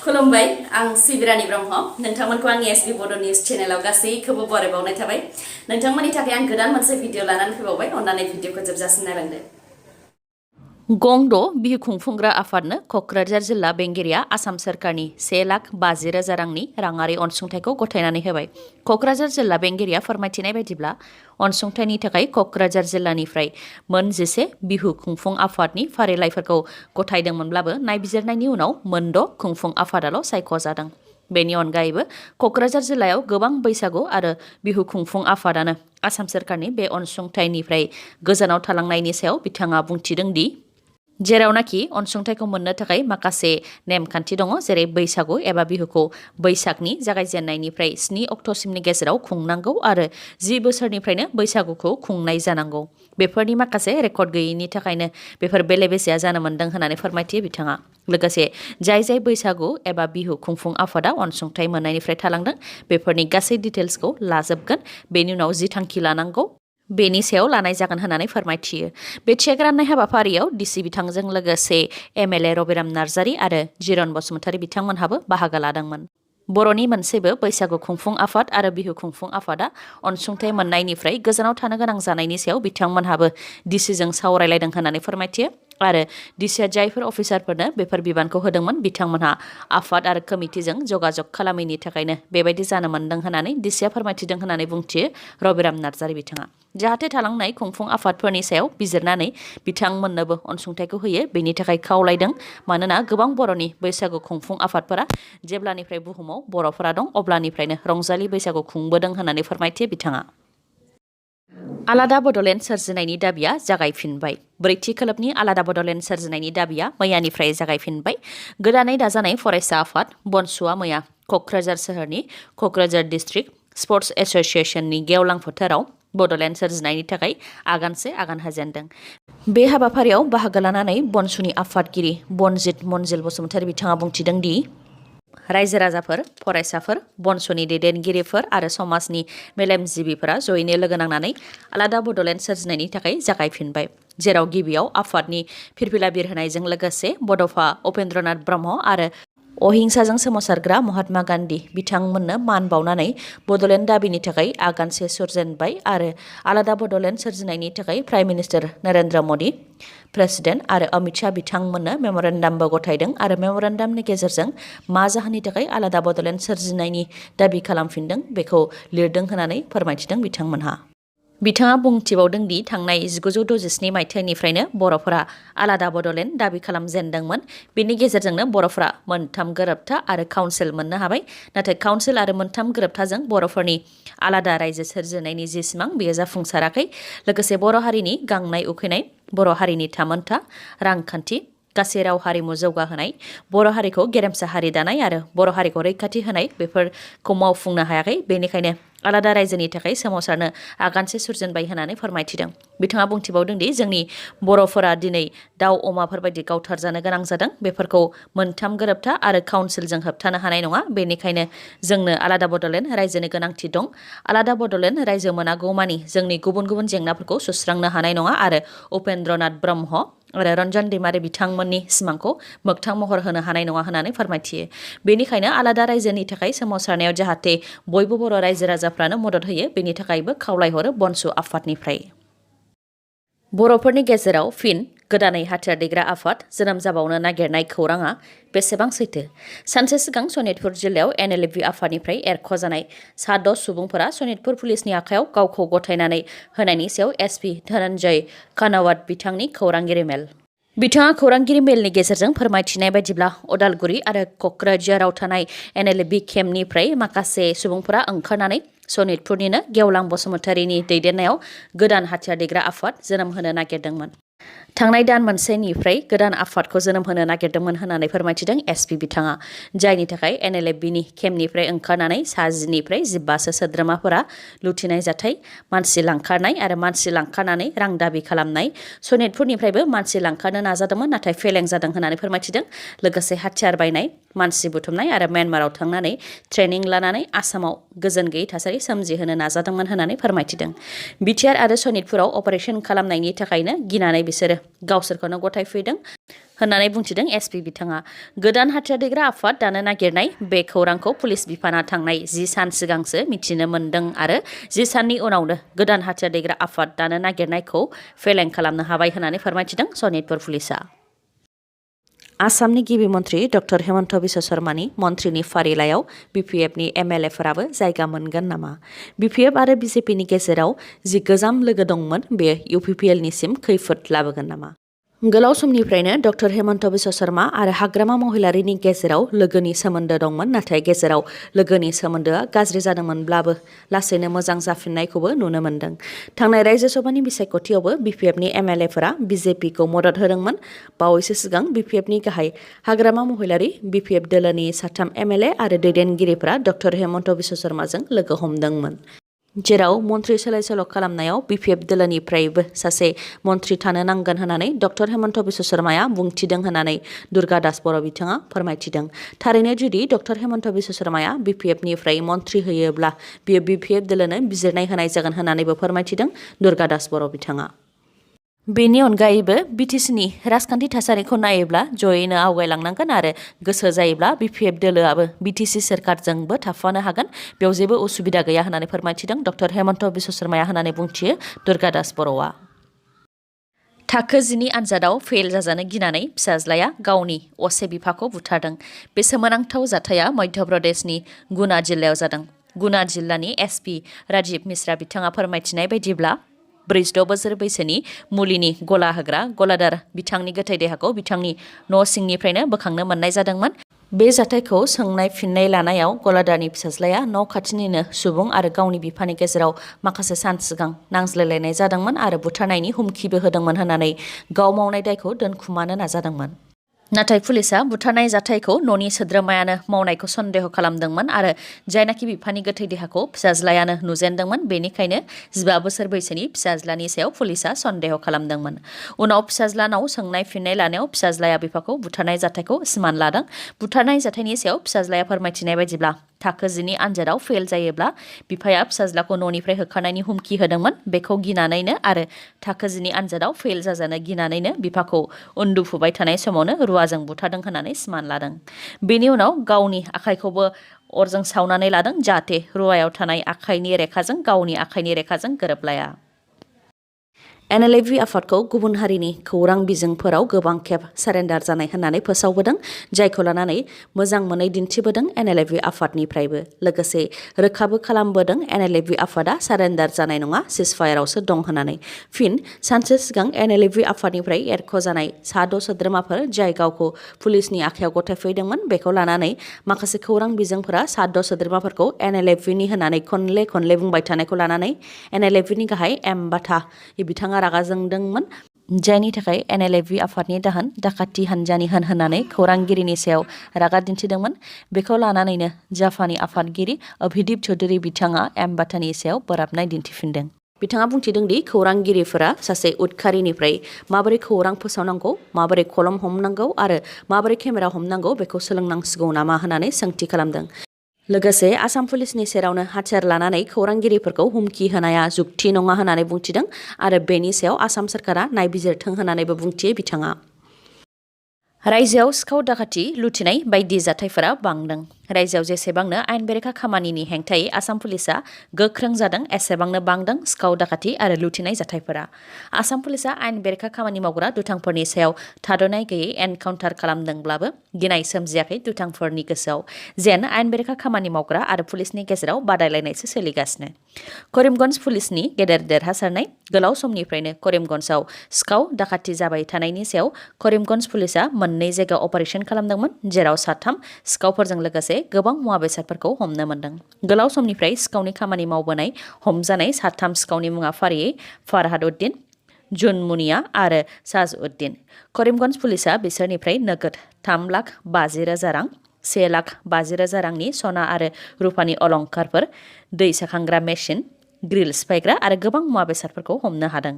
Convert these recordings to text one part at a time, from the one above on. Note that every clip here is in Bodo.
खुलुमबाय आं सिबिरानि ब्रह्म नोंथांमोनखौ आंनि एसबी बड' निउज चेनेलाव गासैखौबो बरायबावनाय थाबाय नोंथांमोननि थाखाय आं गोदान मोनसे भिडिअ लानानै फैबावबाय अन्नानै भिडिअखौ जोबजासिम नायलांदो गंद बिहु खुंफुंग्रा आफादनो क'क्राझार जिल्ला बेंगिरिया आसाम सोरखारनि 1,50,000 रांनि राङारि अनसुंथाइखौ गथायनानै होबाय। क'क्राझार जिल्ला बेंगिरिया फोरमायथिनाय बायदिब्ला अनसुंथाइनि थाखाय क'क्राझार जिल्लानिफ्राय मोन 11 बिहु खुंफुं आफादनि फारिलाइफोरखौ गथायदोंमोनब्लाबो नायबिजिरनायनि उनाव मोन 6 खुंफुं आफादाल' सायख'जादों। बेनि अनगायैबो क'क्राझार जिल्लायाव गोबां बैसागु आरो बिहु खुंफुं आफादानो आसाम सोरखारनि बे अनसुंथाइनिफ्राय गोजानाव थालांनायनि सायाव बिथाङा बुंथिदों दि जेरावनाखि अनसुंथाइखौ मोननो थाखाय माखासे नेमखान्थि दङ जेरै बैसागु एबा बिहुखौ बैसागनि जागायजेननायनिफ्राय 7 अक्ट'सिमनि गेजेराव खुंनांगौ आरो 10 बोसोरनिफ्रायनो बैसागुखौ खुंनाय जानांगौ। बेफोरनि माखासे रेकर्ड गैयैनि थाखायनो बेफोर बेले-बेजेया जानो मोन्दों होननानै फोरमायथियो बिथाङा। लोगोसे जाय बैसागु एबा बिहु खुंफुं आफादा अनसुंथाइ मोननायनिफ्राय थालांदों बेफोरनि गासै डिटेल्सखौ लाजोबगोन बेनि उनाव जि थांखि लानांगौ बेनि सायाव लानाय जागोन होननानै फोरमायथियो। बे चेक राननाय हाबाफारियाव डिसि बिथांजों लोगोसे एमएलए रबिराम नार्जारी आरो जिरन बसुमतारी बिथांमोनहाबो बाहागो लादोंमोन। बर'नि मोनसेबो बैसागु खुंफुं आफाद आरो बिहु खुंफुं आफादा अनसुंथाइ मोननायनिफ्राय गोजानाव थानो गोनां जानायनि सायाव बिथांमोनहाबो डिसिजों सावरायलायदों होननानै फोरमायथियो आरो डिसिआ जायफोर अफिसारफोरनो बेफोर बिबानखौ होदोंमोन बिथांमोनहा आफाद आरो कमिटिजों जगाजग खालामैनि थाखायनो बेबायदि जानो मोन्दों होननानै डिसिआ फोरमायथिदों होननानै बुंथियो रबिराम नार्जारी बिथाङा। जाहाथे थालांनाय खुंफुं आफादफोरनि सायाव बिजिरनानै बिथांमोननोबो अनसुंथाइखौ होयो बेनि थाखाय खावलायदों मानोना गोबां बर'नि बैसागु खुंफुं आफादफोरा जेब्लानिफ्राय बुहुमाव बर'फोरा दं अब्लानिफ्रायनो रंजालि बैसागु खुंबोदों होननानै फोरमायथियो बिथाङा। आलादा बड'लेण्ड सोरजिनायनि दाबिया जागायफिनबाय। ब्रैथि खोलोबनि आलादा बड'लेण्ड सोरजिनायनि दाबिया मैयानिफ्राय जागायफिनबाय। गोदानै दाजानाय फरायसा आफाद बनसुआ मैया क'क्राझार सोहोरनि क'क्राझार डिस्ट्रिक्ट स्पर्ट्स एस'सिएशननि गेवलां फोथाराव बड'लेण्ड सोरजिनायनि थाखाय आगानसे आगान होजेनदों। बे हाबाफारियाव बाहागो लानानै बनसुनि आफादगिरि बनजित मनजिल बसुमतारी बिथाङा बुंथिदों दि रायजो राजाफोर, फरायसाफोर, बनसुनि दैदेनगिरिफोर आरो समाजनि मेलेमजिबिफोरा जयैनो लोगो नांनानै आलादा बड'लेण्ड सोरजिनायनि थाखाय जागायफिनबाय। जेराव गिबियाव आफादनि फिरफिला बिरहोनायजों लोगोसे बड'फा उपेन्द्रनाथ ब्रह्म आरो अहिंसाजों सोमावसारग्रा महात्मा गान्धी बिथांमोननो मान बावनानै बड'लेण्ड दाबिनि थाखाय आगानसे सुरजेनबाय आरो आलादा बड'लेण्ड सोरजिनायनि थाखाय prime minister Narendra Modi, president आरो अमित शाह बिथांमोननो मेम'रेन्डामबो गथायदों आरो मेम'रेन्डामनि गेजेरजों मा जाहोननि थाखाय आलादा बड'लेण्ड सोरजिनायनि दाबि खालामफिनदों बेखौ लिरदों होननानै फोरमायथिदों बिथांमोनहा। बिथाङा बुंथिबावदों दि थांनाय 1967 मायथाइनिफ्रायनो बर'फोरा आलादा बड'लेण्ड दाबि खालामजेनदोंमोन। बेनि गेजेरजोंनो बर'फोरा मोनथाम गोरोबथा आरो काउन्सिल मोननो हाबाय। नाथाय काउन्सिल आरो मोनथाम गोरोबथाजों बर'फोरनि आलादा रायजो सोरजिनायनि जि सिमां बेयो जाफुंसाराखै। लोगोसे बर' हारिनि गांनाय उखैनाय, बर' हारिनि थामोनथा, रांखान्थि, गासै राव हारिमु जौगाहोनाय, बर' हारिखौ गेरेमसा हारि दानाय आरो बर' हारिखौ रैखाथि होनाय बेफोरखौ मावफुंनो हायाखै। बेनिखायनो आलादा रायजोनि थाखाय सोमावसारनो आगानसे सुरजेनबाय होननानै फोरमायथिदों। बिथाङा बुंथिबावदों दि जोंनि बर'फोरा दिनै दाउ अमाफोरबायदि गावथारजानो गोनां जादों। बेफोरखौ मोनथाम गोरोबथा आरो काउन्सिलजों होबथानो हानाय नङा। बेनिखायनो जोंनो आलादा बड'लेण्ड रायजोनि गोनांथि दं। आलादा बड'लेण्ड रायजो मोनागौमानि जोंनि गुबुन गुबुन जेंनाफोरखौ सुस्रांनो हानाय नङा आरो उपेन्द्रनाथ ब्रह्म आरो रन्जन दैमारि बिथांमोननि सिमांखौ मोगथां महर होनो हानाय नङा होननानै फोरमायथियो। बेनिखायनो आलादा रायजोनि थाखाय सोमावसारनायाव जाहाथे बयबो बर' रायजो राजाफ्रानो मदद होयो बेनि थाखायबो खावलायहरो बनसु आफादनिफ्राय। बर'फोरनि गेजेराव फिन गोदानै हाथियार दैग्रा आफाद जोनोम जाबावनो नागिरनाय खौराङा बेसेबां सैथो? सानसे सिगां सनितपुर जिल्लायाव एनएलएफबि आफादनिफ्राय एरख'जानाय 10 सुबुंफोरा सनितपुर पुलिसनि आखायाव गावखौ गथायनानै होनायनि सायाव एसपि धनन्जय खानावात बिथांनि खौरांगिरि मेल। बिथाङा खौरांगिरि मेलनि गेजेरजों फोरमायथिनाय बायदिब्ला अदालगुरि आरो क'क्राझाराव थानाय एनएलएफबि केम्पनिफ्राय माखासे सुबुंफोरा ओंखारनानै सनितपुरनिनो गेवलां बसुमतारीनि दैदेननायाव गोदान हाथियार दैग्रा आफाद जोनोम होनो नागिरदोंमोन। थांनाय दान मोनसेनिफ्राय गोदान आफादखौ जोनोम होनो नागिरदोंमोन होननानै फोरमायथिदों एसपि बिथाङा। जायनि थाखाय एनएलएफबिनि केम्पनिफ्राय ओंखारनानै 10निफ्राय 15सो सोद्रोमाफोरा लुथिनाय जाथाय, मानसि लांखारनाय आरो मानसि लांखारनानै रां दाबि खालामनाय, सनितपुरनिफ्रायबो मानसि लांखारनो नाजादोंमोन नाथाय फेलें जादों होननानै फोरमायथिदों। लोगोसे हाथियार बायनाय, मानसि बुथुमनाय आरो म्यानमाराव थांनानै ट्रेनिं लानानै आसामाव गोजोन गैयै थासारि सोमजिहोनो नाजादोंमोन होननानै फोरमायथिदों। बिटिआर आरो सनितपुराव अपारेसन खालामनायनि थाखायनो गिनानै बिसोरो गावसोरखौनो गथायफैदों। होननानै बुंथिदों एसपि बिथाङा। गोदान हाथियार दैग्रा आफाद दानो नागिरनाय बे खौरांखौ पुलिस बिफाना थांनाय 10 सान सिगांसो मिथिनो मोन्दों आरो 10 साननि उनावनो गोदान हाथियार दैग्रा आफाद दानो नागिरनायखौ फेलें खालामनो हाबाय होननानै फोरमायथिदों सनितपुर पुलिसा। आसामनि गिबि मन्त्रि डक्टर हेमन्त बिश्व शर्मानि मन्त्रिनि फारिलाइयाव BPFनि MLAफोराबो जायगा मोनगोन नामा? BPF आरो BJPनि गेजेराव जि गोजाम लोगो दंमोन बेयो UPPLनिसिम खैफोद लाबोगोन नामा? गोलाव समनिफ्रायनो डक्टर हेमन्त बिश्व शर्मा आरो हाग्रामा महिलारिनि गेजेराव लोगोनि सोमोन्दो दंमोन, नाथाय गेजेराव लोगोनि सोमोन्दोआ गाज्रि जादोंमोनब्लाबो लासैनो मोजां जाफिननायखौबो नुनो मोन्दों। थांनाय रायजो सभानि बिसायख'थियावबो BPFनि MLAफोरा BJPखौ मदद होदोंमोन। बावैसो सिगां BPFनि गाहाय हाग्रामा महिलारि, BPF दोलोनि 3 MLA आरो दैदेनगिरिफोरा डक्टर हेमन्त बिश्व शर्माजों लोगो हमदोंमोन। जेराव मन्त्रि सोलाय-सोल' खालामनायाव BPF दोलोनिफ्रायबो सासे मन्त्रि थानो नांगोन होननानै डक्टर हेमन्त बिश्व शर्माया बुंथिदों होननानै दुर्गा दास बर' बिथाङा फोरमायथिदों। थारैनो जुदि डक्टर हेमन्त बिश्व शर्माया BPFनिफ्राय मन्त्रि होयोब्ला बियो BPF दोलोनो बिजिरनाय होनाय जागोन होननानैबो फोरमायथिदों दुर्गा दास बर' बिथाङा। बेनि अनगायैबो BTCनि राजखान्थि थासारिखौ नायोब्ला जयैनो आवगायलांनांगोन आरो गोसो जायोब्ला BPF दोलोआबो BTC सोरखारजोंबो थाफानो हागोन, बेयाव जेबो उसुबिदा गैया होननानै फोरमायथिदों डक्टर हेमन्त बिश्व शर्माया होननानै बुंथियो दुर्गा दास बर'आ। थाखो 10नि आनजादाव फेल जाजानो गिनानै फिसाज्लाया गावनि असे बिफाखौ बुथारदों। बे सोमोनांथाव जाथाया मध्य प्रदेशनि गुना जिल्लायाव जादों। गुना जिल्लानि SP राजीव मिश्रा बिथाङा फोरमायथिनाय बायदिब्ला 46 बोसोर बैसोनि मुलिनि गला होग्रा गलादार बिथांनि गोथै देहाखौ बिथांनि न' सिंनिफ्रायनो बोखांनो मोननाय जादोंमोन। बे जाथायखौ सोंनाय फिननाय लानायाव गलादारनि फिसाज्लाया न' खाथिनिनो सुबुं आरो गावनि बिफानि गेजेराव माखासे सान सिगां नांज्लायलायनाय जादोंमोन आरो बुथारनायनि हुमखिबो होदोंमोन होननानै गाव मावनाय दायखौ दोनखुमानो नाजादोंमोन। नाथाय पुलिसा बुथारनाय जाथायखौ न'नि सोद्रोमायानो मावनायखौ सन्देह खालामदोंमोन आरो जायनाखि बिफानि गोथै देहाखौ फिसाज्लायानो नुजेनदोंमोन, बेनिखायनो 15 बोसोर बैसोनि फिसाज्लानि सायाव पुलिसा सन्देह खालामदोंमोन। उनाव फिसाज्लानाव सोंनाय फिननाय लानायाव फिसाज्लाया बिफाखौ बुथारनाय जाथायखौ सिमान लादों। बुथारनाय जाथायनि सायाव फिसाज्लाया फोरमायथिनाय बायदिब्ला थाखो 10नि आनजादाव फेल जायोब्ला बिफाया फिसाज्लाखौ न'निफ्राय होखारनायनि हुमखि होदोंमोन। बेखौ गिनानैनो आरो थाखो 10नि आनजादाव फेल जाजानो गिनानैनो बिफाखौ उन्दुफुबाय थानाय समावनो रुवाजों बुथारदों होननानै सिमान लादों। बेनि उनाव गावनि आखाइखौबो अरजों सावनानै लादों, जाहाथे रुवायाव थानाय आखाइनि रेखाजों गावनि आखाइनि रेखाजों गोरोबलाया। NLAV आफादखौ गुबुन हारिनि खौरां बिजोंफोराव गोबां खेब सारेन्डार जानाय होननानै फोसावबोदों, जायखौ लानानै मोजां मोनै दिन्थिबोदों NLAV आफादनिफ्रायबो। लोगोसे रोखाबो खालामबोदों NLAV आफादा सारेन्डार जानाय नङा, सिजफायारावसो दं होननानै। फिन सानसे सिगां NLAV आफादनिफ्राय एरख'जानाय 6 सोद्रोमाफोर जाय गावखौ पुलिसनि आखायाव गथायफैदोंमोन, बेखौ लानानै माखासे खौरां बिजोंफोरा 6 सोद्रोमाफोरखौ NLAVनि होननानै खनले बुंबाय थानायखौ लानानै NLAVनि गाहाय बाथा बिथाङा रागा जोंदोंमोन, जायनि थाखाय NLAV आफादनि दाहोन दाखाथि हानजानि होननानै खौरांगिरिनि सायाव रागा दिन्थिदोंमोन। बेखौ लानानैनो जाफानि आफादगिरि अभिदीप चौधुरी बिथाङा बाथानि सायाव बोराबनाय दिन्थिफिनदों। बिथाङा बुंथिदों दि खौरांगिरिफोरा सासे उदखारिनिफ्राय माबोरै खौरां फोसावनांगौ, माबोरै कलम हमनांगौ आरो माबोरै केमेरा हमनांगौ बेखौ सोलोंनांसिगौ नामा होननानै सोंथि खालामदों। लोगोसे आसाम पुलिसनि सेरावनो हाथियार लानानै खौरांगिरिफोरखौ हुमखि होनाया जुक्ति नङा होननानै बुंथिदों आरो बेनि सायाव आसाम सोरखारा नायबिजिरथों होननानैबो बुंथियो बिथाङा। रायजोआव सिखाव दाखाथि लुथिनाय बायदि जाथायफोरा बांदों। रायजोआव जेसेबांनो आयेन बेरेखा खामानिनि हेंथायै आसाम पुलिसा गोख्रों जादों, एसेबांनो बांदों सिखाव दाखाथि आरो लुथिनाय जाथायफोरा। आसाम पुलिसा आयेन बेरेखा खामानि मावग्रा दुथांफोरनि सायाव थाद'नाय गैयै एनकाउन्टार खालामदोंब्लाबो गिनाय सोमजियाखै दुथांफोरनि गोसोआव, जेन आयेन बेरेखा खामानि मावग्रा आरो पुलिसनि गेजेराव बादायलायनायसो सोलिगासिनो। करिमगन्ज पुलिसनि गेदेर देरहासारनाय। गोलाव समनिफ्रायनो करिमगन्जआव सिखाव दाखाथि जाबाय थानायनि सायाव करिमगन्ज पुलिसा मोननै जायगायाव अपारेशन खालामदोंमोन, जेराव 3 सिखावफोरजों लोगोसे गोबां मुवा बेसादफोरखौ हमनो मोन्दों। गोलाव समनिफ्राय सिखावनि खामानि मावबोनाय हमजानाय 3 सिखावनि मुङा फारियै फारहाद उद्दिन, जुन मुनिया आरो साज उद्दिन। करिमगन्ज पुलिसा बिसोरनिफ्राय नोगोद 3,50,000 रां, 1,50,000 रांनि सना आरो रुपानि अलंकारफोर, दै साखांग्रा मेसिन, ग्रिल सिफायग्रा आरो गोबां मुवा बेसादफोरखौ हमनो हादों।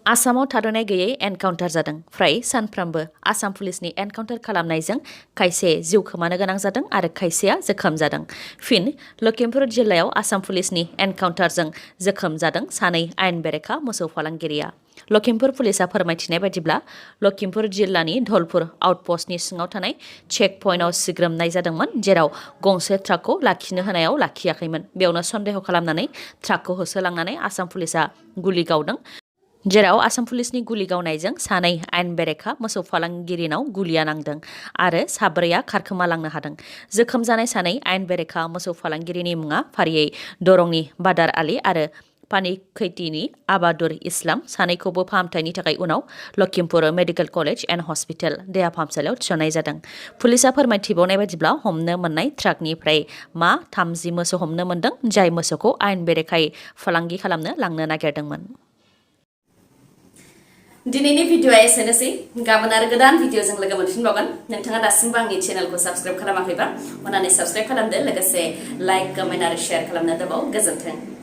आसामाव थाद'नाय गैयै एनकाउन्टार जादों। फ्राय सानफ्रामबो आसाम पुलिसनि एनकाउन्टार खालामनायजों खायसे जिउ खोमानो गोनां जादों आरो खायसेया जोखोम जादों। फिन लखिमपुर जिल्लायाव आसाम पुलिसनि एनकाउन्टारजों जोखोम जादों सानै आयेन बेरेखा मोसौ फालांगिरिया। लखिमपुर पुलिसा फोरमायथिनाय बायदिब्ला लखिमपुर जिल्लानि धलपुर आउटपस्टनि सिङाव थानाय चेक पइन्टआव सिग्रोमनाय जादोंमोन, जेराव गंसे ट्राकखौ लाखिनो होनायाव लाखियाखैमोन। बेयावनो सन्देह खालामनानै ट्राकखौ होसोलांनानै आसाम पुलिसा गुलि गावदों, जेराव आसाम पुलिसनि गुलि गावनायजों सानै आयेन बेरेखा मोसौ फालांगिरिनाव गुलिया नांदों आरो साब्रैया खारखोमालांनो हादों। जोखोम जानाय सानै आयेन बेरेखा मोसौ फालांगिरिनि मुङा फारियै दरंनि बादार आली आरो पानिखैतीनि आबादुर इस्लाम। सानैखौबो फाहामथायनि थाखाय उनाव Lakhimpur medical college and hospital देहा फाहामसालियाव थिसननाय जादों। पुलिसा फोरमायथिबावनाय बायदिब्ला हमनो मोननाय ट्राकनिफ्राय 30 मोसौ हमनो मोनदों, जाय मोसौखौ आयेन बेरेखायै फालांगि खालामनो लांनो नागिरदोंमोन। दिनैनि भिडिअआ एसेनोसै। गाबोन आरो गोदान भिडिअजों लोगो मोनफिनबावगोन। नोंथाङा दासिमबो आंनि चेनेलखौ साबस्क्राइब खालामाखैबा अन्नानै साबस्क्राइब खालामदो, लोगोसे लाइक, कमेन्ट आरो शेयार खालामनो दाबाव। गोजोन्थों।